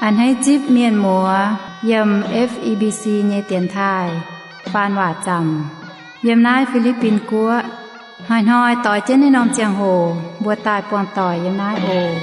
A'hneiv zipv mienh muoz yiem F E B C nyei dienx taaih faan waac zaamc yiem naaiv Fi^li^bin Guoqv. Hnoi-hnoi doix jienv naaiv norm ziangh hoc mbuo daaih buangh doic yiem naaiv oc.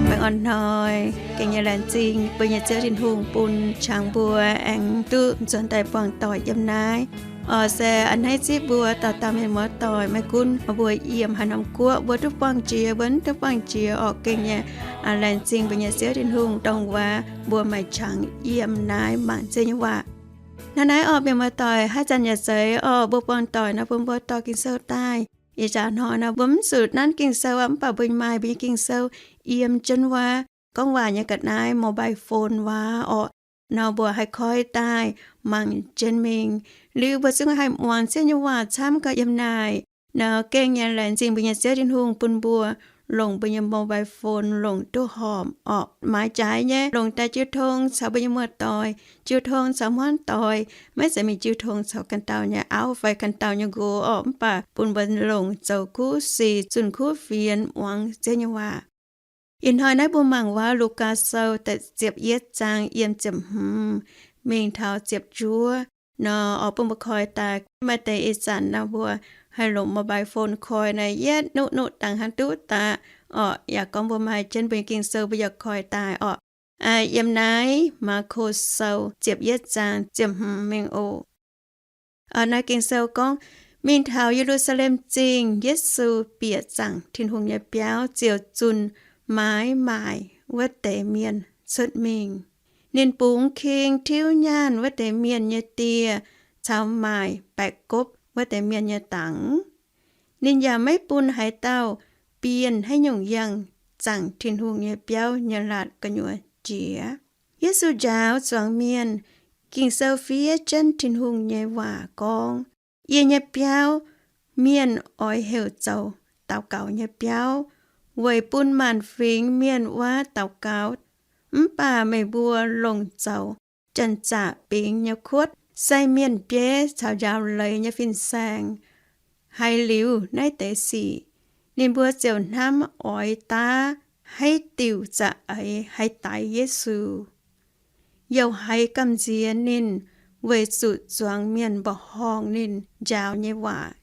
Baengh orn hnoi, gengh nyei laengz zingh mbuo nyei Ziouv Tin-Hungh bun qangx mbuo aengx duqv nzuonx daaih buangh doic yiem naaiv. Oc, se a'hneiv zipv mbuo dauh dauh mienh muoz-doic, maiv gunv mbuo yiem haaix norm guoqv, mbuo duqv buangh jiex, mbuo mv duqv buangh jiex, oc, gengh nyei laengz zingh mbuo nyei Ziouv Tin-Hungh dongh waac mbuo maaih qangx yiem naaiv mangc Ziouv nyei waac. Hnangv naaiv oc, mienh muoz-doic, haaix zanc yaac zeiz oc, mbuo buangh doic nor bun mbuo dorh Ging-Sou daaih. Ih jaax hnoi nor mbuo mv zuqc nanv Ging-Sou aqv, mv baac mbuo maaih mbuo nyei Ging-Sou yiem jienv wuov. Gorngv waac nyei ga'naaiv mobile phone waac oc, nor mbuo haih koi daaih mangc jienv mingh. Liuz mbuo zungv haih muangx Ziouv nyei waac camv gau yiem naaic. Nor gengh nyei laengz zingh mbuo nyei Ziouv Tin-Hungh bun mbuo longc mbuo nyei mobile phone longc duqv horpc oc. Maaiz jaaix nyei longc daaih jiu tong caux mbuo nyei muoz-doic, jiu tong caux hmuangv doic. Maiv zeiz mingh jiu tong caux ganh dauh nyei auv fai ganh dauh nyei nqox oc, mv baac bun mbuo longc zoux kuv sic, zunh kuv fienx muangx Ziouv nyei waac. Ih hnoi naaiv mbuo mangc waac Lugaa Sou da'ziepc yietv zaang yiem ziepc hmz mingh taux ziepc juov nor, oix bun mbuo koi daaih. Maaih deix ih zanc nor mbuo haih longc mobile phone koi nor, yietv nuqv nuqv dangx hnangv duqv daaih oc. Yaac gorngv mbuo maaih jienv mbuo nyei Ging-Sou mbuo yaac koi daaih oc. Yiem naaiv Maako Sou ziepc yietv zaang ziepc hmz mingh oc. Naaiv Ging-Sou gorngv, mingh taux Ye^lu^saa^lem Zingh, Yesu bieqc zaangc Tin-Hungh nyei biauv ziouc zunh maaiz maaic wuov deix mienh cuotv mingh. Ninh bungx king tiuv nyaanh wuov deix mienh nyei dieh caux maaic baeqc gopv wuov deix mienh nyei dangx. Ninh yaac maiv bun haaix dauh bienh haaix nyungc yangh zaangc Tin-Hungh nyei biauv nyei laatc gu'nyuoz jiex. Yesu njaaux zuangx mienh. Ging-Sou fiev jienv Tin-Hungh nyei waac gorngv, yie nyei biauv mienh oix heuc zoux daux gaux nyei biauv, weic bun maanc fingx mienh wuov daux gaux. Mv baac meih mbuo longc zoux janx-zaqc bingx nyei kuotv, sai mienh bieiv caux njaaux leiz nyei fin-saeng. Haiz liuz naaiv deix sic, ninh mbuo ziouc hnamv oix daav haaix diuc za'eix haih daix Yesu, youc haiz gamh nziex ninh, weic zuqc zuangx mienh mbuoqc horngh ninh njaaux nyei waac.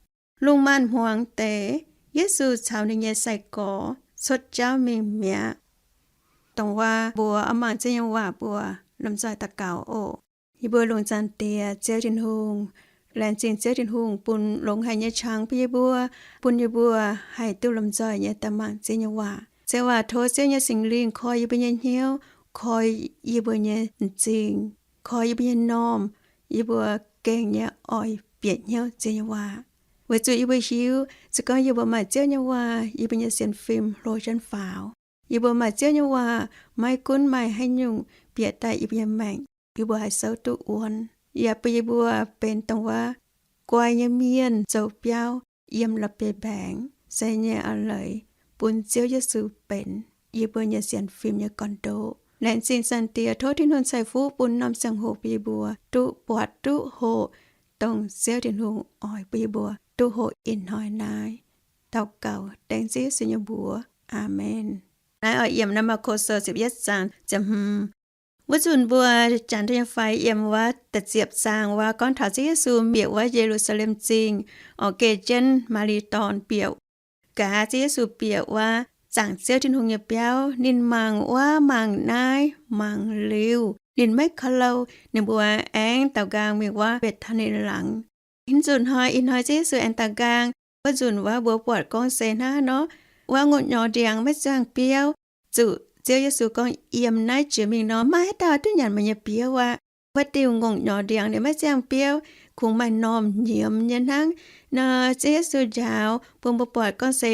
Lungh maanz-hmuangx deix, Yesu caux ninh nyei sai-gorx cuotv jauv mingh mi'aqv. Dongh wuov mbuo oix mangc Ziouv nyei waac, mbuo lomh nzoih daux gaux oc. Yie mbuo lungh zaangc Diex, Ziouv Tin-Hungh, Laengz zingh Ziouv Tin-Hungh bun longx haic nyei qangx bun yie mbuo, bun yie mbuo haih duqv lomh nzoih nyei daaih mangc Ziouv nyei waac. Se waac tov Ziouv nyei Singx Lingh koi yie mbuo nyei hnyouv, koi yie mbuo nyei m'zing, koi yie mbuo nyei m'normh, yie mbuo gengh nyei oix bieqc hnyouv Ziouv nyei waac. Weic zuqc yie mbuo hiuv, se gorngv yie mbuo maaih Ziouv nyei waac, yie mbuo nyei sienx fim hlo jienv faaux. Yie mbuo maaih Ziouv nyei waac, maiv gunv maaih haaix nyungc bieqc daaih yie mbuo nyei maengc, yie mbuo haih souv duqv wuonv. Yaac bun yie mbuo benx dongh wuov guai nyei mienh zoux biauv yiem la'bieiv-mbaengx se nyei a'leiz bun Ziouv Yesu benx yie mbuo nyei sienx fim nyei gorn-ndoqv. Laengz zingh Zaangc Diex, tov Tin-Hungh ceix fuqv bun norm ziangh hoc bun yie mbuo duqv buatc duqv hoqc dongh Ziouv Tin-Hungh oix bun yie mbuo duqv hoqc ih hnoi naaiv. Daux gaux dengv Ziouv Yesu nyei mbuox. Aamen. Naaiv oix yiem naaiv Maako Sou ziepc yietv zaang ziepc hmz. Wuov nzunc mbuo janx nyei fai yiem wuov da'ziepc zaang wuov gorngv taux Ziouv Yesu bieqc wuov Ye^lu^saa^lem Zingh, oix geh jienv Maa^li^dorn bieqc. Gaax Ziouv Yesu bieqc wuov zaangc Ziouv Tin-Hungh nyei biauv, ninh mangc wuov mangc naaiv mangc liuz, ninh maiv ka'louh. Ninh mbuo aengx daaux nqaang mingh wuov Mbetc^taa^ni laangz. Ih nzunc hnoi, ih hnoi Ziouv Yesu aengx daaux nqaang. Wuov nzunc wuov mbuo buatc gorngv se hnangv nor, wuov ngongh nyorx ndiangx maiv ziangh biouv. Zuqc Ziouv Yesu gorngv, yiem naaiv jiex mingh nor, maaih haaix dauh duqv nyanc meih nyei biouv aqv? Wuov diuh ngongh nyorx ndiangx ninh maiv ziangh biouv, kungx maaih normh nyiemz nyei hnangv. Nor Ziouv Yesu njaaux bun mbuo buatc gorngv se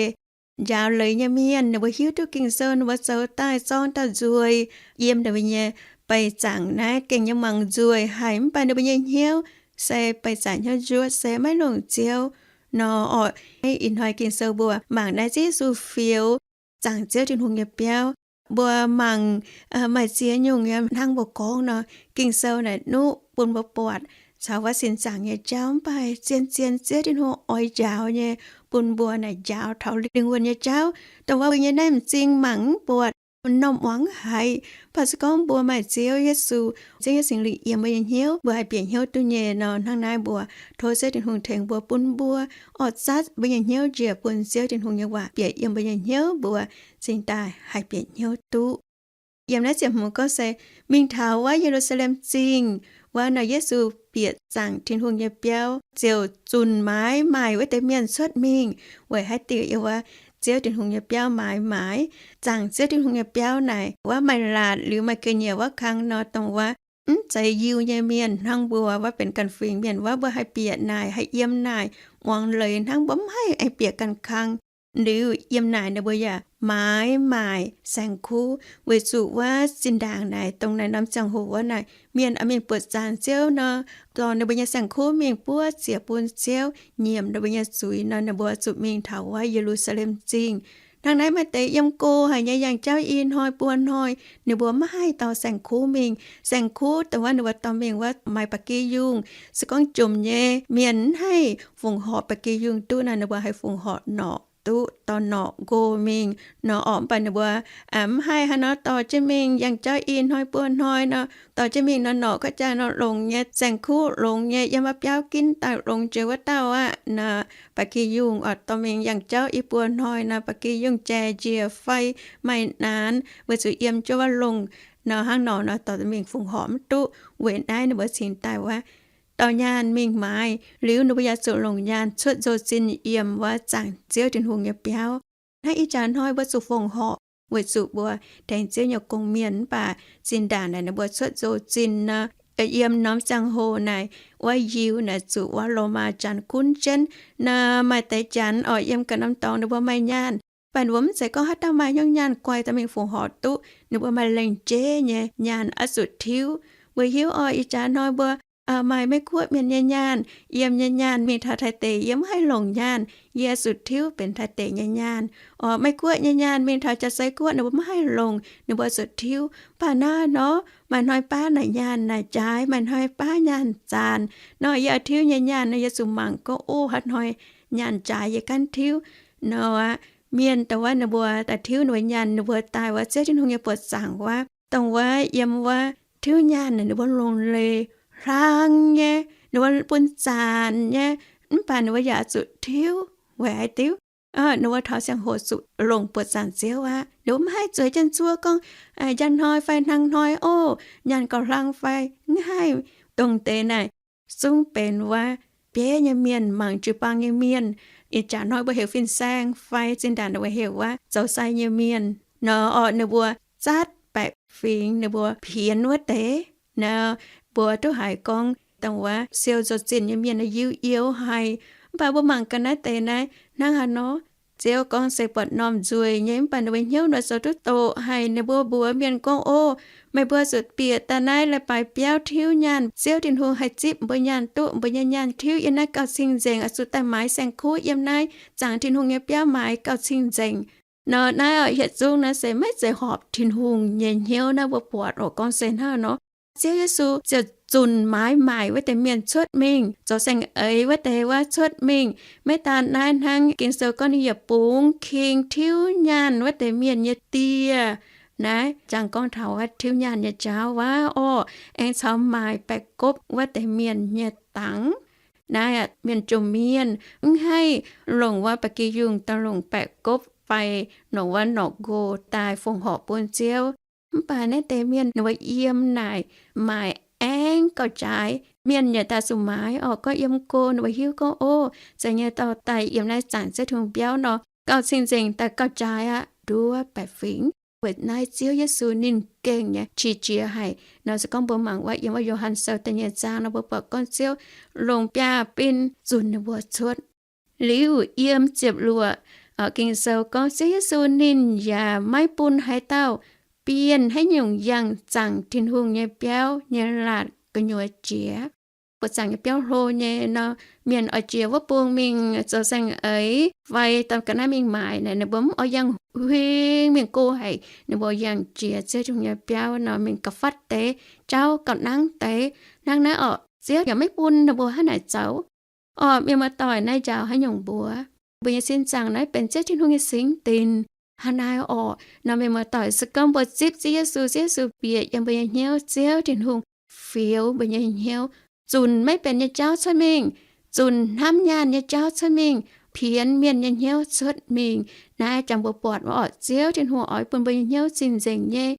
njaaux leiz nyei mienh, ninh mbuo hiuv duqv Ging-Sou, ninh mbuo zoux daaih zorng dauh nzueic yiem ninh mbuo nyei beih zaangc naaiv gengh nyei mangc nzueic haic, mv baac ninh mbuo nyei hnyouv se beih zaangc hnyouv njuov, se maiv longc Ziouv. Nor orqc, ih hnoi Ging-Sou mbuo mangc naaiv Ziouv Yesu fioux zaangc Ziouv Tin-Hungh nyei biauv. Mbuo mangc maaih ziex nyungc nyei hnangv mbuo gorngv nor, Ging-Sou naaic nuqv bun mbuo buatc caux wuov sin zaangc nyei jauv, mv baac zien-zien Ziouv Tin-Hungh oix njaaux nyei, bun mbuo naaic njaaux taux lingh wuonh nyei jauv. Dongh wuov mbuo nyei naaiv m'zing mangc mv buatc, norm muangx haic. Mv baac se gorngv mbuo maaih Ziouv Yesu, Ziouv nyei Singx Lingh yiem mbuo nyei hnyouv, mbuo haih bieqc hnyouv duqv nyei nor, hnangv naaiv mbuo tov Ziouv Tin-Hungh tengx mbuo, bun mbuo oix zatv mbuo nyei hnyouv njiec bun Ziouv Tin-Hungh nyei waac bieqc yiem mbuo nyei hnyouv, mbuo cingx daaih haih bieqc hnyouv duqv. Yiem naaiv ziepc hmz gorngv se mingh taux wuov Ye^lu^saa^lem Zingh, wuov nor Yesu bieqc zaangc Tin-Hungh nyei biauv ziouc zunc maaiz maaic wuov deix mienh cuotv mingh. Weic haaix diuc? Yiem wuov Ziouv Tin-Hungh nyei biauv maaiz maaic. Zaangc Ziouv Tin-Hungh nyei biauv naaic, wuov maaih laatc liuz maaih ga'nyiec wuov kang nor, dongh wuov mv zeiz Yiu nyei mienh hnangv mbuo wuov benx ganh fingx mienh wuov, mbuo haih bieqc naaic, haih yiem naaic, muangx leiz hnangv, mbuo mv haih aengx bieqc ganh kang. Liuz yiem naaic ninh mbuo yaac maaiz maaic saeng-kuv, weic zuqc wuov zinh ndaangc naaic, dongh naaiv norm ziangh hoc wuov naaic, mienh oix mingh buoqc zaangc Ziouv nor, dorh ninh mbuo nyei saeng-kuv mingh buov ziec bun Ziouv, nyiemc ninh mbuo nyei zuiz nor, ninh mbuo zuqc mingh taux wuov Ye^lu^saa^lem Zingh. Hnangv naaiv maaih deix yiem go haic nyei, yangh jauv i hnoi buo hnoi, ninh mbuo maiv haih dorh saeng-kuv mingh. Saeng-kuv dongh wuov ninh mbuo dorh mingh wuov maaih ba'gi yungh. Se gorngv jomc nyei mienh mv haih fongc horc ba'gi yungh duqv nor, ninh mbuo haih fongc horc norqc duqv, dorh norqc nqox mingh nor orqc. Mv baac ninh mbuo mv haih haaix nor dorh jienv mingh, yangh jauv i hnoi buo hnoi nor, dorh jienv mingh nor, norqc ga'jang nor longx nyei, saeng-kuv longx nyei, yiem wuov biauv ginv daaih longx jiex wuov dauh aqv nor, ba'gi yungh oix dorh mingh yangh jauv i buo hnoi nor, ba'gi yungh jai njiec fai maaih naanx, weic zuqc yiem jienv wuov longh nor, hnangv nor nor dorh mingh fongc horc mv duqv. Weic naaiv ninh mbuo cingx daaih wuov dorh nyaanh mingh maaiz. Liuz ninh mbuo yaac zuqc longc nyaanh cuotv nzou-zinh yiem wuov zaangc Ziouv Tin-Hungh nyei biauv. Hnangv ih jaax hnoi mbuo zuqc fongc horc weic zuqc mbuo tengx Ziouv nyei gong-mienh, mv baac zinh ndaangc naaic ninh mbuo cuotv nzou-zinh nor, yiem norm ziangh hoc naaic, wuov Yiu naaic zuqc wuov Lomaa Janx gunv jienv nor, maaih deix janx oix yiem ganh norm dorngx ninh mbuo maaih nyaanh. Mv baac ninh mbuo mv zeiz gorngv haaix dauh maaih hnyouv nyaanh guai dorh mingh fongc horc duqv. Ninh mbuo maaih lengc jeiv nyei nyaanh oix zuqc tiuv. Weic hiuv oc, ih jaax hnoi mbuo maaih Meiv-Guoqv mienh nyei nyaanh, yiem nyei nyaanh mingh taux Taiv deic yie mv haih longc nyaanh, yie zuqc tiuv benx Taiv deic nyei nyaanh. Orqc, Meiv-Guoqv nyei nyaanh mingh taux Jaav-Seix Guoqv ninh mbuo mv haih longc, ninh mbuo zuqc tiuv. Mv baac naaiv nor, maaih hnoi baav naaic nyaanh naaic jaaix, maaih hnoi baav nyaanh zaanc. Nor yie oix tiuv nyei nyaanh nor, yie zuqc mangc gorngv, o, haaix hnoi nyaanh jaaix yie ganh tiuv. Nor aqv, mienh dongh wuov ninh mbuo daaih tiuv ninh mbuo nyaanh, ninh mbuo daaih wuov Ziouv Tin-Hungh nyei buoqc zaangc wuov, dongh wuov yiem wuov tiuv nyaanh naaic ninh mbuo longc leiz hlang nyei, ninh mbuo bun zaanc nyei, mv baac ninh mbuo yaac zuqc tiuv. Weic haaix diuc? Ninh mbuo taux ziangh hoc zuqc longc buoqc zaangc Ziouv aqv. Ninh mbuo mv haih zueiz jienv zuov gorngv, njang hnoi fai hnangv hnoi, o, nyaanh gauh hlang fai, mv haih. Dongh deix naaic zungv benx wuov bieiv nyei mienh, mangc jiu-baang nyei mienh. Ih jaax hnoi mbuo heuc fin-saeng fai zinh ndaangc ninh mbuo heuc wuov zoux sai nyei mienh nor, orqc, ninh mbuo zatv baeqc fingx, ninh mbuo pienx wuov deix. Naaiv mbuo duqv haiz gorngv dongh wuov siou zoux zinh nyei mienh naaiv yiu-youh haic. Mv baac mbuo mangc gaax naaiv deix naaiv hnangv haaix nor. Ziouv gorngv se buatc m'normh nzueic nyei, mv baac ninh mbuo hnyouv nor zoux duqv doqc haic. Ninh mbuo mbuox mienh gorngv, Ov, meih mbuo zuqc bieqc daaih naaiv leiz-baaix biauv tiuv nyaanh. Ziouv Tin-Hungh haih zipv mbuo nyaanh duqv, mbuo nyei nyaanh tiuv yiem naaiv gauh cing-nzengc, oix zuqc daaih maaiz saeng-kuv yiem naaiv zaangc Tin-Hungh nyei biauv maaiz gauh cing-nzengc. Nor naaiv orqc, yietc zungv naaiv se maiv zeiz horpc Tin-Hungh nyei hnyouv. Naaiv mbuo buatc orqc, gorngv se hnangv nor. Ziouv Yesu ziouc zunc maaiz maaic wuov deix mienh cuotv mingh, zoux saeng-eix wuov deix wuov cuotv mingh. Maiv daan naaiv hnangv, Ging-Sou gorngv ninh yaac bungx king tiuv nyaanh wuov deix mienh nyei dieh. Naaiv jangx gorngv taux wuov tiuv nyaanh nyei jauv wuov orqc, aengx caux maaic baeqc gopv wuov deix mienh nyei dangx. Naaiv mienh jomc mienh mv haih longc wuov ba'gi yungh daaih longc baeqc gopv fai longc wuov norqc nqox daaih fongc horc bun Ziouv. Mv baac naaiv deix mienh ninh mbuo yiem naaic maaic aengx gauh jaaix. Mienh yaac daaih zuqc maaiz orqc, gorngv yiem go ninh mbuo hiuv gorngv, Ov, zeiz nyei, dorh daaih yiem naaiv zaangc Ziouv Tin-Hungh biauv nor, gauh cing-nzengc daaih gauh jaaix aqv, nduov baeqc fingx. Weic naaiv Ziouv Yesu ninh gengh nyei qiex jiez haic nor. Se gorngv mbuo mangc wuov yiem wuov Yo^han Sou da'nyeic zaang nor, mbuo buatc gorngv Ziouv longc biaav-bin zunc ninh mbuo cuotv. Liuz yiem ziepc luoqc, Ging-Sou gorngv Ziouv Yesu ninh yaac maiv bun haaix dauh bienh haaix nyungc yangh zaangc Tin-Hungh nyei biauv nyei laatc gu'nyuoz jiex. Buoqc zaangc nyei biauv hlo nyei nor, mienh oix jiex wuov bung mingh zoux saeng-eix fai dorh ga'naaiv mingh maaic naaic, ninh mbuo mv oix yangh huing mingh go haic. Ninh mbuo yangh jiex Ziouv Tin-Hungh nyei biauv nor, mingh gauh fatv deix, jauv gauh nangv deix. Hnangv naaiv orqc, Ziouv yaac maiv bun ninh mbuo hnangv naaic zoux. Orqc, mienh muoz-doic, naaiv njaaux haaix nyungc mbuox mbuo nyei sin zaangc naaiv benx Ziouv Tin-Hungh nyei singx dinc. Hnangv naaiv orqc, nor mienh muoz-doic, se gorngv mbuo zipv Ziouv Yesu, Ziouv Yesu bieqc yiem mbuo nyei hnyouv, Ziouv Tin-Hungh fioux mbuo nyei hnyouv, zunc maiv benx nyei jauv cuotv mingh, zunc hnamv nyaanh nyei jauv cuotv mingh, pienx mienh nyei hnyouv cuotv mingh. Naaiv jangx mbuo buatc orqc, Ziouv Tin-Hungh oix bun mbuo nyei hnyouv cing-nzengc nyei.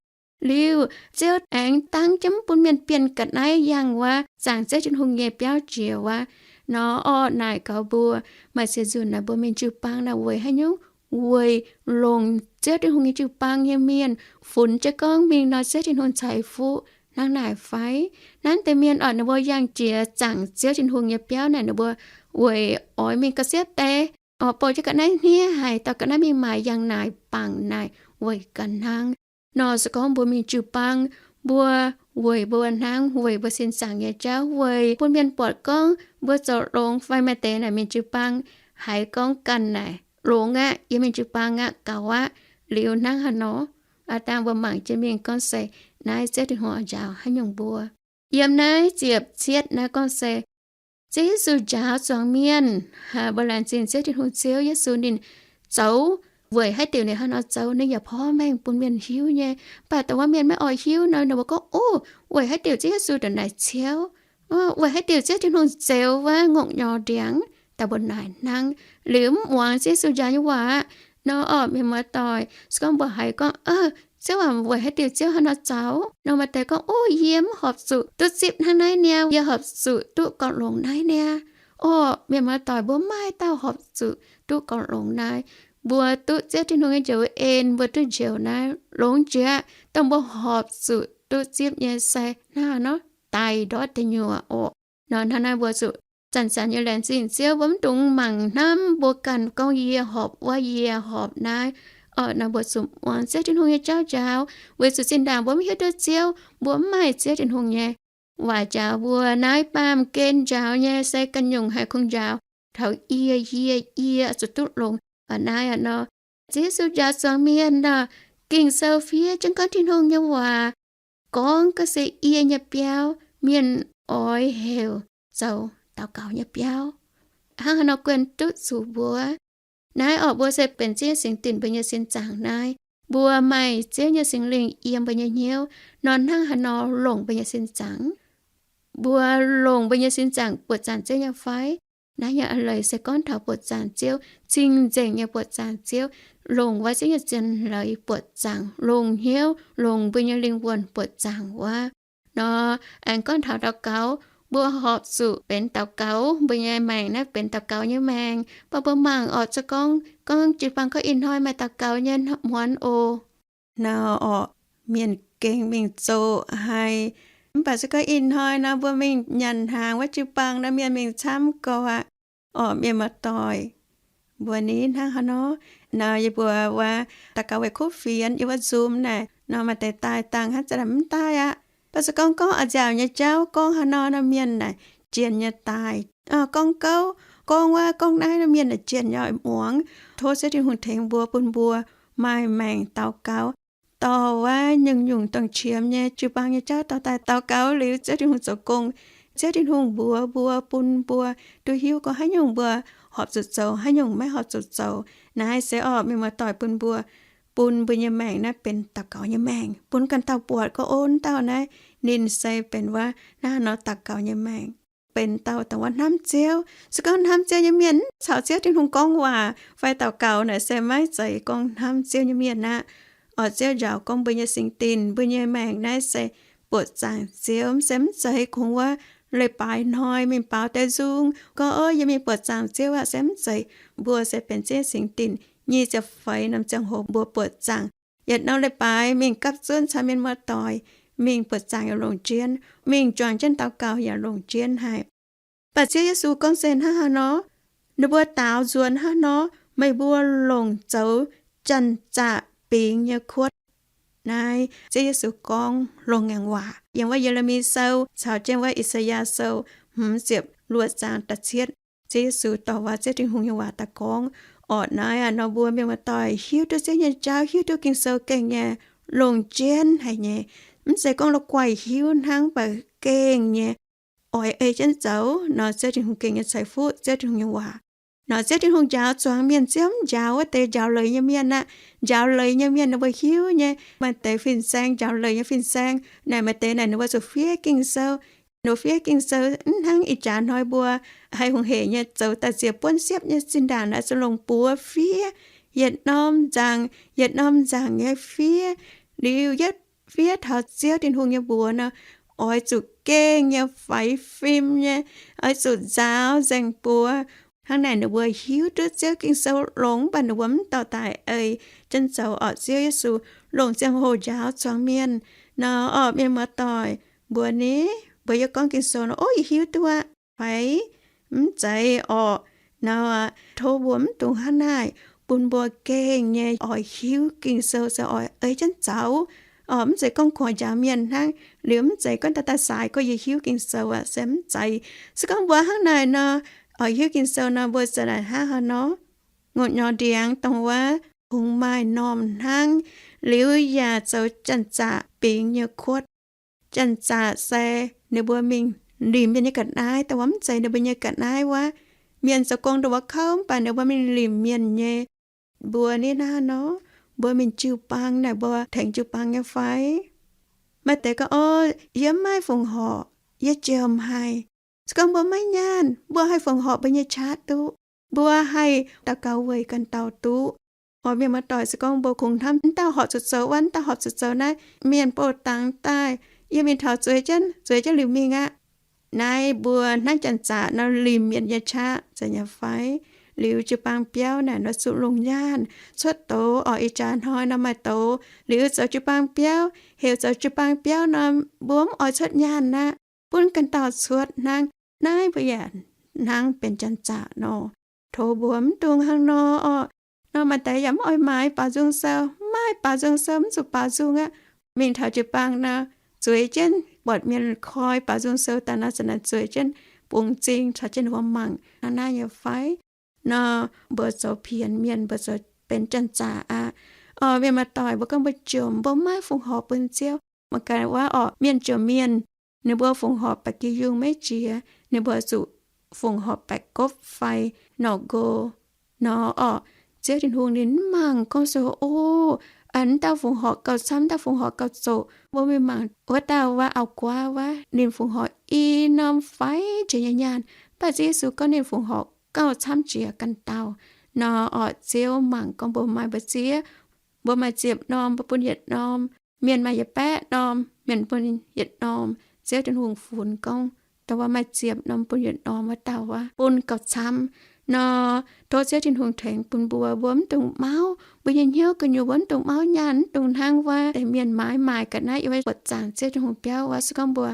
Liuz Ziouv aengx dangv jienv mv bun mienh bienh ga'naaiv yangh wuov zaangc Ziouv Tin-Hungh nyei biauv jiex wuov. Nor orqc, naaic gaux mbuo, maaih ziex nzunc naaic mbuo mingh jiu-baang naaic weic haaix nyungc? Weic longc Ziouv Tin-Hungh nyei jiu-baang nyei mienh funx jienv gorngv mingh nor Ziouv Tin-Hungh ceix fuqv hnangv naaic fai? Naaiv deix mienh orqc, ninh mbuo yangh jiex zaangc Ziouv Tin-Hungh nyei biauv naaic, ninh mbuo weic oix mingh ga'siepv deix, orqc, bouh jienv ga'naaiv hniev haic, dorh ga'naaiv mingh maaiz yangh naaic bangc naaic weic ganh hnangv. Nor se gorngv mbuo mingh jiu-baang, mbuo weic mbuo hnangv, weic mbuo sin zaangc nyei jauv, weic bun mienh buatc gorngv mbuo zoux longx fai maaih deix naaic mingh jiu-baang haiz gorngv ganh naaic longx aqv, yie mingh jiu-baang aqv, gaux aqv. Liuz hnangv haaix nor? Aav dangh mbuo mangc jienv mingh gorngv se naaiv Ziouv Tin-Hungh oix njaaux haaix nyungc mbuo. Yiem naaiv ziepc cietv naaiv gorngv se Ziouv Yesu njaaux zuangx mienh, mbuo laengz zingh Ziouv Tin-Hungh, Ziouv Yesu ninh zoux weic haaix diuc ninh hnangv nor zoux, ninh yaac porv mengh bun mienh hiuv nyei. Mv baac dongh wuov mienh maiv oix hiuv nor, ninh mbuo gorngv, Ov, weic haaix diuc Ziouv Yesu ndongc naaic ciouv? Weic haaix diuc Ziouv Tin-Hungh zeux wuov ngongh nyorx ndiangx? Daaih mbuo naaic hnangv. Liuz mv muangx Ziouv Yesu njaaux nyei waac aqv. Nor orqc, mienh muoz-doic, se gorngv mbuo haiz gorngv, Ziouv aac, weic haaix diuc Ziouv hnangv nor zoux? Nor maaih deix gorngv, Ov, yie mv horpc zuqc duqv zipv hnangv naaiv niaa, yie horpc zuqc duqv gorngv longx naaiv niaa. Orqc, mienh muoz-doic, mbuo mv maaih dauh horpc zuqc duqv gorngv longx naaiv. Mbuo duqv Ziouv Tin-Hungh nyei njoux en, mbuo duqv njoux naaiv longx jiex. Dongh mbuo horpc zuqc duqv zipv nyei se hnangv haaix nor? Daaih ndortv deic nyuoqc orqc. Nor hnangv naaiv mbuo zuqc zanc-zanc nyei laengz zingh Ziouv, mbuo mv dungx mangc hnamv mbuo ganh gorngv, Yie horpc wuov, yie horpc naaiv. Orqc, nor mbuo zuqc muangx Ziouv Tin-Hungh nyei jauv njaaux, weic zuqc zinh ndaangc mbuo mv hiuv duqv Ziouv, mbuo mv maaih Ziouv Tin-Hungh nyei waac njaaux mbuo. Naaiv baamh gen njaaux nyei se ganh nyungc haih kungx njaaux taux yie, yie, yie zuqc duqv longx. Aa, naaiv aqv nor, Ziouv Yesu njaaux zuangx mienh nor, Ging-Sou fiev jienv gorngv Tin-Hungh nyei waac gorngv ga'sie yie nyei biauv, mienh oix heuc zoux daux gaux nyei biauv. Hnangv haaix nor guen duqv zuqc mbuo? Naaiv orqc, mbuo se benx Ziouv nyei singx dinc, mbuo nyei sin zaangc naaiv. Mbuo maaih Ziouv nyei Singx Lingh yiem mbuo nyei hnyouv nor, hnangv haaix nor longc mbuo nyei sin zaangc? Mbuo longc mbuo nyei sin zaangc buoqc zaangc Ziouv nyei fai? Naaiv nyei a'leiz se gorngv taux buoqc zaangc Ziouv, cing-nzengc nyei buoqc zaangc Ziouv, longc wuov Ziouv nyei zien leiz buoqc zaangc, longc hnyouv, longc mbuo nyei lingh wuonh buoqc zaangc wuov. Nor aengx gorngv taux daux gaux, mbuo horpc zuqc benx daux gaux, mbuo nyei maengc naaiv benx daux gaux nyei maengc. Mv baac mbuo mangc orqc, se gorngv, gorngv jiu-baang gorngv ih hnoi maaih daux gaux nyei hmuonx oc. Nor orqc, mienh gengh mingh zoqc haic. Mv baac se gorngv ih hnoi nor mbuo mingh nyanc hnaangx wuov jiu-baang nor, mienh mingh camv gau aqv. Orqc, mienh muoz-doic, mbuo ni hnangv haaix nor? Nor yie mbuo wuov daux gaux weic kuv fienx yiem wuov Zoom naaic nor, maaih deix daaih dangh hnangv za'naaic mv daaih aqv. Mv baac se gorngv gorngv a'nziaauc nyei jauv gorngv haaix nor nor, mienh naaic jienh nyei daaih. Gorngv gouv, gorngv wuov gorngv naaiv nor, mienh naaic jienh nyei muangx. Tov Ziouv Tin-Hungh tengx mbuo, bun mbuo maaih maengc daux gaux. Dorh wuov nyungc-nyungc dongh qiemx nyei jiu-baang nyei jauv dorh daaih daux gaux liuz, Ziouv Tin-Hungh zoux gong. Ziouv Tin-Hungh mbuox mbuo, bun mbuo duqv hiuv gorngv haaix nyungc mbuo horpc zuqc zoux, haaix nyungc maiv horpc zuqc zoux. Naaiv se orqc, mienh muoz-doic, bun mbuo, bun mbuo nyei maengc naaiv benx daux gaux nyei maengc, bun ganh dauh buatc gorngv, ov, dauh naaiv ninh se benx wuov hnangv nor daux gaux nyei maengc, benx dauh dongh wuov hnamv Ziouv. Se gorngv hnamv Ziouv nyei mienh mv caux Ziouv Tin-Hungh gorngv waac fai daux gaux naaic, se maiv zeiz gorngv hnamv Ziouv nyei mienh aqv. Orqc, Ziouv njaaux gorngv mbuo nyei singx dinc, mbuo nyei maengc naaiv se buoqc zaangc Ziouv, se mv zeiz kungx wuov leiz-baaix hnoi mingh baaux deix nzung gorngv, ov, yie mingh buoqc zaangc Ziouv aqv, se mv zeiz. Mbuo se benx Ziouv singx dinc nyic ziepc feix norm ziangh hoc mbuo buoqc zaangc. Yietc norm leiz-baaix mingh gapv zunv caux mienh muoz-doic mingh buoqc zaangc yaac longc jienv, mingh juangc jienv daux gaux yaac longc jienv haic. Mv baac Ziouv Yesu gorngv se hnangv haaix nor? Ninh mbuo daaux nzuonx hnangv haaix nor, meih mbuo longc zoux janx-zaqc bingx nyei kuotv. Naaiv Ziouv Yesu gorngv longx ngaengc waac yiem wuov Ye^le^mi Sou caux jienv wuov I^saa^yaa Sou hmz ziepc luoqc zaang da'cietv. Ziouv Yesu dorh waac, Ziouv Tin-Hungh nyei waac daaih gorngv. Orqc, naaiv aqv nor, mbuo mienh muoz-doic hiuv duqv Ziouv nyei jauv, hiuv duqv Ging-Sou gengh nyei longc jienv haic nyei. Mv zeiz gorngv la'guaih hiuv hnangv, mv baac gengh nyei oix ei jienv zoux nor, Ziouv Tin-Hungh gengh nyei ceix fuqv Ziouv Tin-Hungh nyei waac. Nor Ziouv Tin-Hungh njaaux zuangx mienh, Ziouv mv njaaux wuov deix njaaux leiz nyei mienh aqv. Njaaux leiz nyei mienh ninh mbuo hiuv nyei. Maaih deix fin-saeng, njaaux leiz nyei fin-saeng naaic, maaih deix naaic ninh mbuo zuqc fiev Ging-Sou. Ninh mbuo fiev Ging-Sou mv hnangv ih jaax hnoi mbuo haih hungh heic nyei zoux daaih ziec buonv siepv nyei zinh ndaangc naaic, zuqc longc buoz fiev yietc norm nzaangc, yietc norm nzaangc nyei fiev. Liuz yietv fiev taux Ziouv Tin-Hungh nyei mbuox nor, oix zuqc gengh nyei faix fim nyei, oix zuqc nzaaux nzengc buoz. Hnangv naaic ninh mbuo hiuv duqv Ziouv Ging-Sou longx, mv baac ninh mbuo mv dorh daaih ei jienv zoux. Orqc, Ziouv Yesu longc ziangh hoc njaaux zuangx mienh. Nor orqc, mienh muoz-doic, mbuo ni, mbuo yie gorngv Ging-Sou nor, ov, yie hiuv duqv aqv fai? Mv zeiz orqc. Nor tov mbuo mv dungx hnangv naaic, bun mbuo gengh nyei oix hiuv Ging-Sou se oix ei jienv zoux. Orqc, mv zeiz gorngv kungx njaaux mienh hnangv, liuz mv zeiz gorngv daaih daaih saaix gorngv yie hiuv Ging-Sou aqv, se mv zeiz. Se gorngv mbuo hnangv naaic nor, oix hiuv Ging-Sou nor, mbuo za'naaic hnangv haaix nor? Ngongh nyorx ndiangx dongh wuov kungx maaih normh hnangv, liuz yaac zoux janx-zaqc bingx nyei kuotv. Janx-zaqc se ninh mbuo mingh limc mienh nyei ga'naaiv, dongh wuov mv zeiz ninh mbuo nyei ga'naaiv wuov. Mienh zoux gong ndongc wuov kouv, mv baac ninh mbuo mingh limc mienh nyei. Mbuo ni hnangv nor, mbuo mingh jiu-baang naaic, mbuo tengx jiu-baang nyei fai? Maaih deix gorngv, o, yie mv maaih fongc horc, yie jomc haic. Se gorngv mbuo maiv nyaanh, mbuo haih fongc horc mbuo nyei qaqv duqv. Mbuo haih daux gaux weic ganh dauh duqv. Orqc, mienh muoz-doic, se gorngv mbuo kungx hnamv, wuov dauh horpc zuqc zoux wuov, wuov dauh horpc zuqc zoux naaiv, mienh bouh dangx daaih, yie mingh taux zueiz jienv, zueiz jienv liuz mingh aqv. Naaiv mbuo hnangv janx-zaqc nor limc mienh nyei qaqv, zeiz nyei fai? Liuz jiu-baang biauv naaic nor zuqc longc nyaanh. Cuotv doz orqc, ih jaax hnoi nor maaih doz. Liuz zoux jiu-baang biauv, heuc zoux jiu-baang biauv nor, mbuo mv oix cuotv nyaanh aqv, bun ganh dauh cuotv hnangv. Naaiv mbuo yaac hnangv benx janx-zaqc nor. Tov mbuo mv dungx hnangv nor orqc. Nor maaih deix yaac mv oix maaiz baaux nzung sou, mv maaih baaux nzung sou, mv zuqc baaux nzung aqv. Mingh taux jiu-baang nor, zueiz jienv buatc mienh koi baaux nzung sou daaih nor, za'naaic zueiz jienv bungx m'zing caux jienv ninh mbuo mangc hnangv naaiv nyei fai? Nor mbuo zoux pienx mienh, mbuo zoux benx janx-zaqc aqv. Orqc, mienh muoz-doic, mbuo gorngv mbuo jomc, mbuo mv maaih fongc horc bun Ziouv. Mangc gaax wuov orqc, mienh jomc mienh, ninh mbuo fongc horc baeqc jiex yungh maiv jiex, ninh mbuo zuqc fongc horc baeqc gopv fai norqc nqox. Nor orqc, Ziouv Tin-Hungh ninh mv mangc gorngv se, o, aa, wuov dauh fongc horc gauh camv, wuov dauh fongc horc gauh zoqc. Mbuo mingh mangc wuov dauh wuov auv-guaav wuov, ninh fongc horc i norm faix jiex nyei nyaanh, mv baac Ziouv Yesu gorngv ninh fongc horc gauh camv jiex ganh dauh. Nor orqc, Ziouv mangc gorngv mbuo maaih mbu'ziex, mbuo maaih ziepc norm, mbuo bun yietc norm. Mienh maaih yietc baeqv norm, mienh bun yietc norm. Ziouv Tin-Hungh funx gorngv dongh wuov maaih ziepc norm bun yietc norm wuov dauh wuov bun gauh camv nor. Tov Ziouv Tin-Hungh tengx bun mbuo, mbuo mv dungx mauv mbuo nyei hnyouv gu'nyuoz, mbuo mv dungx mauv nyaanh, mv dungx hnangv wuov deix mienh maaiz maaic ga'naaiv yiem wuov buoqc zaangc Ziouv Tin-Hungh biauv wuov. Se gorngv mbuo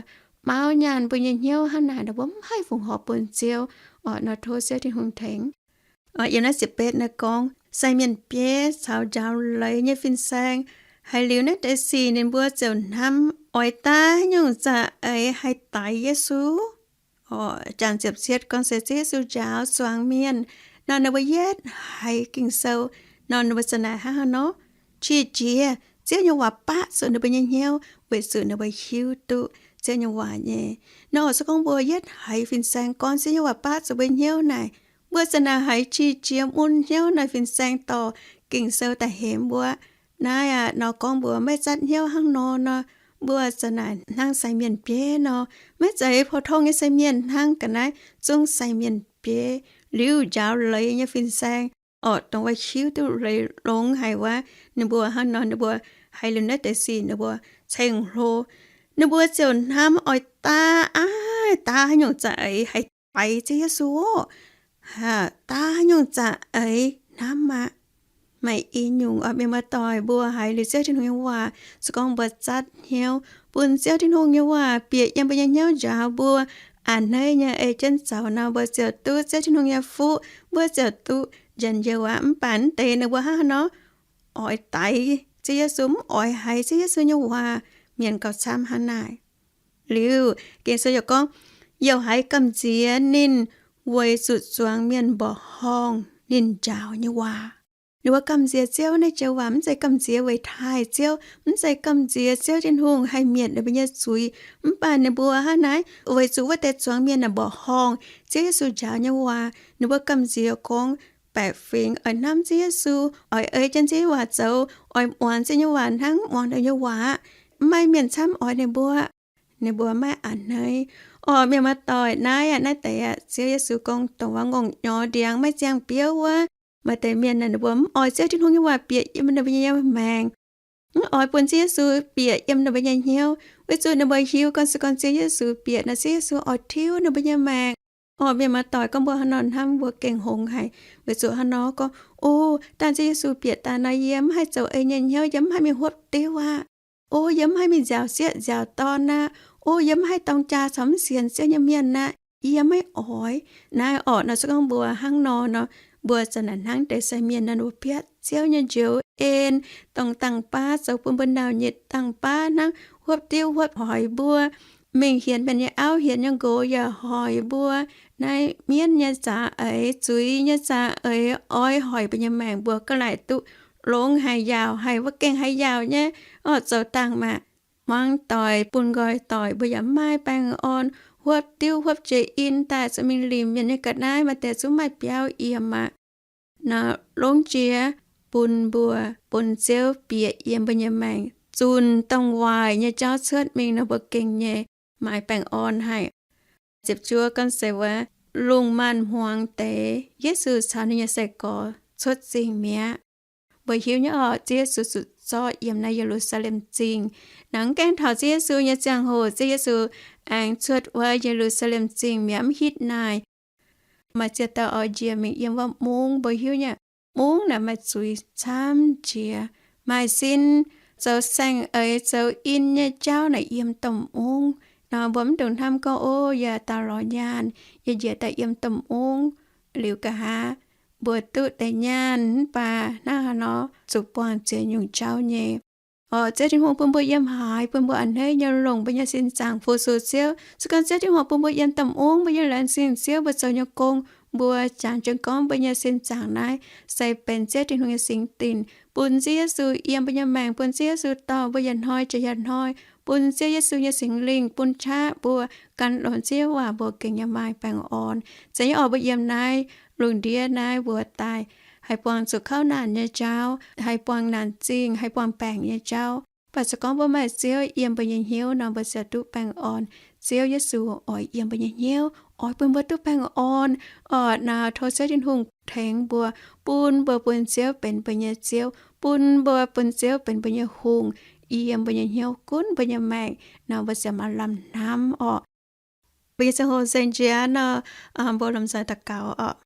mauv nyaanh mbuo nyei hnyouv hnangv naaic nor, mbuo mv haih fungc horc bun Ziouv oc. Nor tov Ziouv Tin-Hungh tengx. Yiem naaiv ziepc betv naaiv gorngv, sai mienh bieiv caux njaaux leiz nyei fin-saeng haiz liuz naaiv deix sic, ninh mbuo ziouc hnamv oix daav haaix nyungc za'eix haih daix Yesu. Jangx ziepc cietv gorngv se Ziouv Yesu njaaux zuangx mienh nor, ninh mbuo yietv haiz Ging-Sou nor, ninh mbuo za'naaic hnangv haaix nor? Qiex jiez Ziouv nyei waac baqv zuqc ninh mbuo nyei hnyouv, weic zuqc ninh mbuo hiuv duqv Ziouv nyei waac nyei. Nor se gorngv mbuo yietv haiz fin-saeng gorngv Ziouv nyei waac baqv zuqc mbuo hnyouv naaic, mbuo za'naaic haiz qiex jiez mun hnyouv naaic fin-saeng dorh Ging-Sou daaih hemx mbuo. Naaiv aqv, nor gorngv mbuo maiv zatv hnyouv hnangv nor, nor mbuo za'naaic hnangv sai mienh bieiv nor, maiv zeiz pou-tong nyei sai mienh hnangv ga'naaiv, zungv sai mienh bieiv liuz njaaux leiz nyei fin-saeng orqc, dongh wuov hiuv duqv leiz longx haic wuov. Ninh mbuo hnangv nor, ninh mbuo haiz liuz naaiv deix sic ninh mbuo ceng-hlo. Ninh mbuo ziouc hnamv oix daav, aav, daav haaix nyungc za'eix haih daix Ziouv Yesu oc. Daav haaix nyungc za'eix hnamv aqv. Maaih i nyungc oc, mienh muoz-doic, mbuo haiz liuz Ziouv Tin-Hungh nyei waac, se gorngv mbuo zatv hnyouv bun Ziouv Tin-Hungh nyei waac bieqc yiem mbuo nyei hnyouv njaaux mbuo a'hneiv nyei ei jienv zoux nor, mbuo ziouc duqv Ziouv Tin-Hungh nyei fuqv, mbuo ziouc duqv njien-youh aqv. Mv baac naaiv deix ninh mbuo hnangv haaix nor oix daix Ziouv Yesu, mv oix haiz Ziouv Yesu nyei waac, mienh gauh camv hnangv naaic. Liuz Ging-Sou yaac gorngv, youc haiz gamh nziex ninh weic zuqc zuangx mienh mborqv horngh ninh njaaux nyei waac. Ninh mbuo gamh nziex Ziouv naaiv joux waac mv zeiz gamh nziex weic taaih Ziouv, mv zeiz gamh nziex Ziouv Tin-Hungh haih mietc ninh mbuo nyei zuiz. Mv baac ninh mbuo hnangv naaiv weic zuqc wuov deix zuangx mienh naaic mborqv horngh Ziouv Yesu njaaux nyei waac, ninh mbuo gamh nziex gorngv baeqc fingx oix hnamv Ziouv Yesu, oix ei jienv Ziouv nyei waac zoux, oix muangx Ziouv nyei waac hnangv muangx ninh nyei waac aqv. Mv maaih mienh camv oix ninh mbuo. Ninh mbuo maiv a'hneiv. Orqc, mienh muoz-doic, naaiv aqv, naaiv deix aqv, Ziouv Yesu gorngv dongh wuov ngongh nyorx ndiangx maiv ziangh biouv wuov, maaih deix mienh naaic ninh mbuo mv oix Ziouv Tin-Hungh nyei waac bieqc yiem ninh mbuo nyei maengc, mv oix bun Ziouv Yesu bieqc yiem ninh mbuo nyei hnyouv, weic zuqc ninh mbuo hiuv gorngv se gorngv Ziouv Yesu bieqc nor, Ziouv Yesu oix tiuv ninh mbuo nyei maengc. Orqc, mienh muoz-doic, gorngv mbuo hnangv nor hnamv mbuo gengh hngongx haic, weic zuqc hnangv nor gorngv, o, dangh Ziouv Yesu bieqc daaih nor, yie mv haih zoux ei nyei hnyouv, yie mv haih mingh huopv diuv aqv. O, yie mv haih mingh nziaauc sieqv nziaauc dorn aqv. O, yie mv haih dorng jaa caux mv sienx Ziouv nyei mienh aqv. Yie maiv oix. Naaiv orqc, nor se gorngv mbuo hnangv nor nor, mbuo za'naaic hnangv deix sai mienh nor, mbuo biatv Ziouv nyei njoux en, dongh dangh baav zoux bun mbuo naux nyitc, dangh baav hnangv huopv diuv huopv hoic mbuo, mingh hienx mienh nyei auv, hienx nyei nqox yaac hoic mbuo. Naaiv mienv nyei za'eix, zuiz nyei za'eix oix hoic mbuo nyei maengc, mbuo ga'laaic duqv longx haic, yaauc haic, mbuo gengh haiz yaauc nyei. Orqc, zoux dangh maah! Hmuangx doic bun nqoi doic, mbuo yaac mv maaih baengh orn. Huopv diuv huopv jiex in daaih, zuqc mingh limc mienh nyei ga'naaiv, maaih deix zungv maaih biauv yiem aqv. Nor longc jiex bun mbuo, bun Ziouv bieqc yiem mbuo nyei maengc, zunc dongh waaic nyei jauv cuotv mingh nor, mbuo gengh nyei maaih baengh orn haic. Ziepc juov gorngv se wuov, lungh maanz-hmuangx deix, Yesu caux ninh nyei sai-gorx cuotv zingh mi'aqv. Mbuo hiuv nyei orqc, Ziouv Yesu zuqc zorqv yiem naaiv Ye^lu^saa^lem Zingh. Nangv gaengh taux Ziouv Yesu nyei ziangh hoc, Ziouv Yesu aengx cuotv wuov Ye^lu^saa^lem Zingh mi'aqv, mv hitv naaic. Maaih ziex dauh oix njiec mingh yiem wuov mungv. Mbuo hiuv nyei, mungv naaic maaih zuiz camv jiex. Maaih sin zoux saeng-eix zoux in nyei jauv naaic yiem domh mungv. Nor mbuo mv dungx hnamv gorngv, o, yie daauh lorz nyaanh, yie njiec daaih yiem domh mungv liuz, nqa'haav mbuo duqv deix nyaanh, mv baac hnangv haaix nor zuqc buangh ziex nyungc jauv nyei. Orqc, Ziouv Tin-Hungh bun mbuo yiem haaix, bun mbuo a'hneiv nyei longc mbuo nyei sin zaangc fu-sux Ziouv. Se gorngv Ziouv Tin-Hungh bun mbuo yiem domh mungv, mbuo yiem laengz zingh Ziouv, mbuo zoux nyei gong, mbuo jangx jienv gorngv mbuo nyei sin zaangc naaiv se benx Ziouv Tin-Hungh nyei singx dinc, bun Ziouv Yesu yiem mbuo nyei maengc, bun Ziouv Yesu dorh mbuo yietc hnoi jiex yietc hnoi, bun Ziouv Yesu nyei Singx Lingh bun qaqv mbuo gan longx Ziouv waac, mbuo gengh nyei maaih baengh orn. Zeiz nyei orqc, mbuo yiem naaiv lungh ndiev naaiv mbuo daaih haih buangh zuqc kouv naanc nyei jauv, haih buangh naanc zingh, haih buangh baengc nyei jauv. Mv baac se gorngv mbuo maaih Ziouv yiem mbuo nyei hnyouv nor, mbuo ziouc duqv baengh orn. Ziouv Yesu oix yiem mbuo nyei hnyouv, oix bun mbuo duqv baengh orn. Orqc, naaiv tov Ziouv Tin-Hungh tengx mbuo, bun mbuo bun Ziouv benx mbuo nyei Ziouv, bun mbuo bun Ziouv benx mbuo nyei hungh, yiem mbuo nyei hnyouv gunv mbuo nyei maengc nor, mbuo ziouc maaih lamh hnamv orqc. Mbuo nyei ziangh hoc nzengc jiex nor, mbuo lomh nzoih daux gaux oc.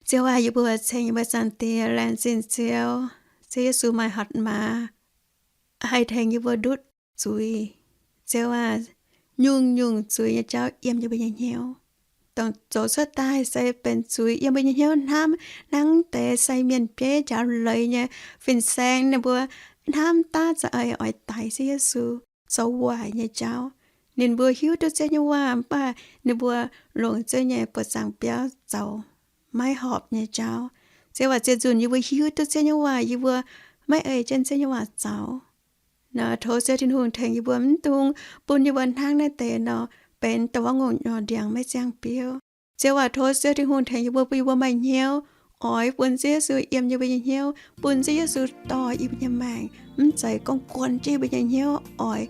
Ziouv aac, yie mbuo ceng yie mbuo Zaangc Diex, laengz zingh Ziouv. Ziouv Yesu maaih hatc maaz haih tengx yie mbuo ndutv zuiz. Ziouv aac, nyungc-nyungc zuiz nyei jauv yiem yie mbuo nyei hnyouv. Dongh zoux cuotv daaih se benx zuiz yiem mbuo nyei hnyouv hnamv, hnangv deix sai mienh bieiv njaaux leiz nyei fin-saeng, ninh mbuo hnamv daav za'eix oix daix Ziouv Yesu zoux waaic nyei jauv. Ninh mbuo hiuv duqv Ziouv nyei waac mv baac ninh mbuo longc Ziouv nyei buoz-zaangc biauv zoux maiv horpc nyei jauv. Ziouv aac, ziex nzunc yie mbuo hiuv duqv Ziouv nyei waac, yie mbuo maiv ei jienv Ziouv nyei waac zoux. Nor tov Ziouv Tin-Hungh tengx yie mbuo mv dungx bun yie mbuo hnangv naaiv deix nor, benx douc waav ngongh nyorx ndiangx maiv ziangh biouv. Ziouv aac, tov Ziouv Tin-Hungh tengx yie mbuo, bun yie mbuo maaih hnyouv oix bun Ziouv Yesu yiem yie mbuo nyei hnyouv, bun Ziouv Yesu dorh yie mbuo nyei maengc, mv zeiz gorngv guon jienv yie mbuo nyei hnyouv oix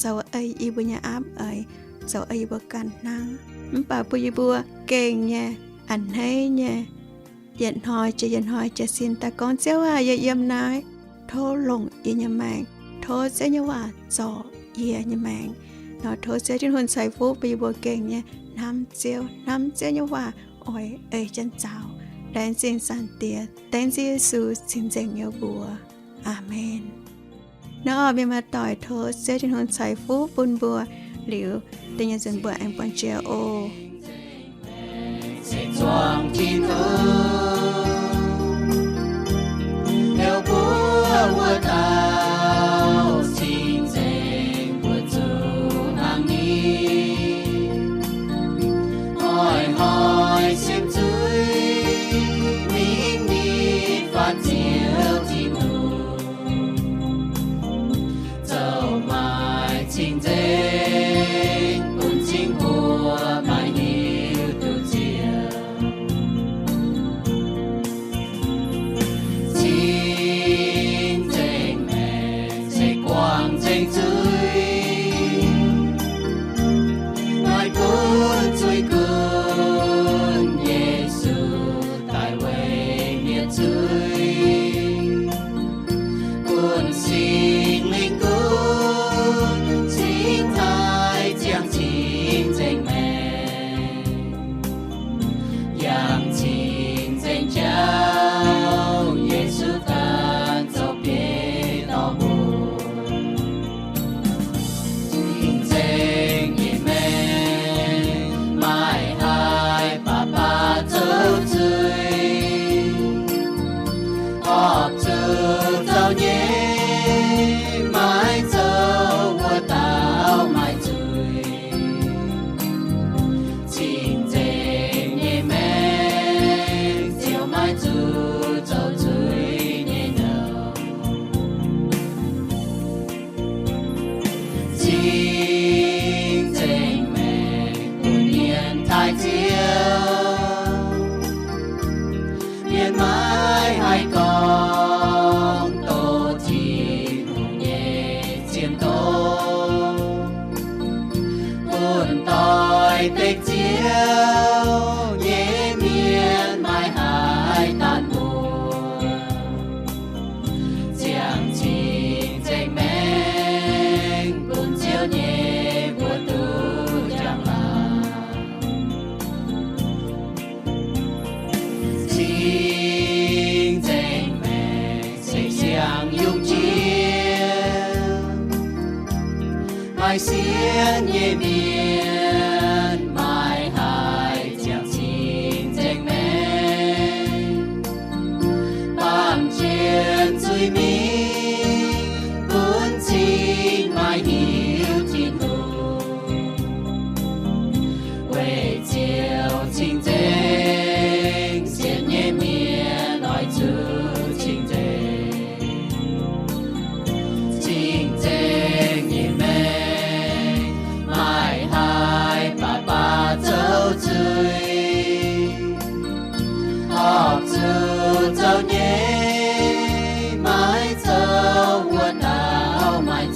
zoux ei yie mbuo nyei aapv eix, zoux ei yie mbuo ganh hnangv. Mv baac bun yie mbuo gengh nyei, a'hneiv nyei, yietc hnoi jiex yietc hnoi jiez sin daaih gorngv, Ziouv aac, yie yiem naaiv. Tov longc yie nyei maengc. Tov Ziouv nyei waac zorc yie nyei maengc. Nor tov Ziouv Tin-Hungh ceix fuqv bun yie mbuo gengh nyei hnamv Ziouv, hnamv Ziouv nyei waac oix ei jienv zaux. Laengz zingh Zaangc Diex, dengv Ziouv Yesu cing-nzengc nyei mbuox. Aamen. Nor mienh maaih doic, tov Ziouv Tin-Hungh ceix fuqv bun mbuo. Liuz da'nyeic nzunc mbuo aengx buangh jiex oc. Se zuangx Tin-Hungh heuc mbuo wuov dauh cing-nzengc mbuo zuqc hnangv ni. Hnoi-hnoi siemv zuiz mingh nitv faatv Ziouv Tin-Hungh, zoux maaih cing-nzengc bun cing mbuo maaih hiuv duqv Ziouv. Cing-nzengc maengc se guangc nzengc zuiz, maaih gunv zuiz gunv Yesu daaih weic mienh zuiz. Bun Singx Lingh gunv cingx taaih ziangh cing-nzengc maengc, yangh cing-nzengc jauv Yesu ganh zoux bieiv dorh mbuo. Cing-nzengc nyei maengc maiv haih baac baac zoux zuiz. Horpc zuqc zoux nyei maiv zoux wuov dauh maaih zuiz. Cing-nzengc nyei maengc ziouc maiv zuqc zoux zuiz nyei nouh. Cing-nzengc maengc bun mienh taaih Ziouv, mienh maiv haih gorngv doqc Tin-Hungh nyei zienh doz. Bun doix-dekc Ziouv nyei mienh maiv haih daanh mbuo. Ziangh cing-nzengc maengc bun Ziouv nyei mbuox duqv njang-laangc. Cing-nzengc maengc se siang-yungh jiex. Maaih sienx nyei mienh maiv haih ziangh cing-nzengc maengc. Baamh jienv zuiz-mingh gunv cing maaih hiuv Tin-Hungh. Weic Ziouv cing-nzengc, sienx nyei mienh oix zuqc cing-nzengc. Cing-nzengc nyei maengc maiv haih baac baac zoux zuiz. Horpc zuqc zoux nyei maiv zoux wuov dauh maaih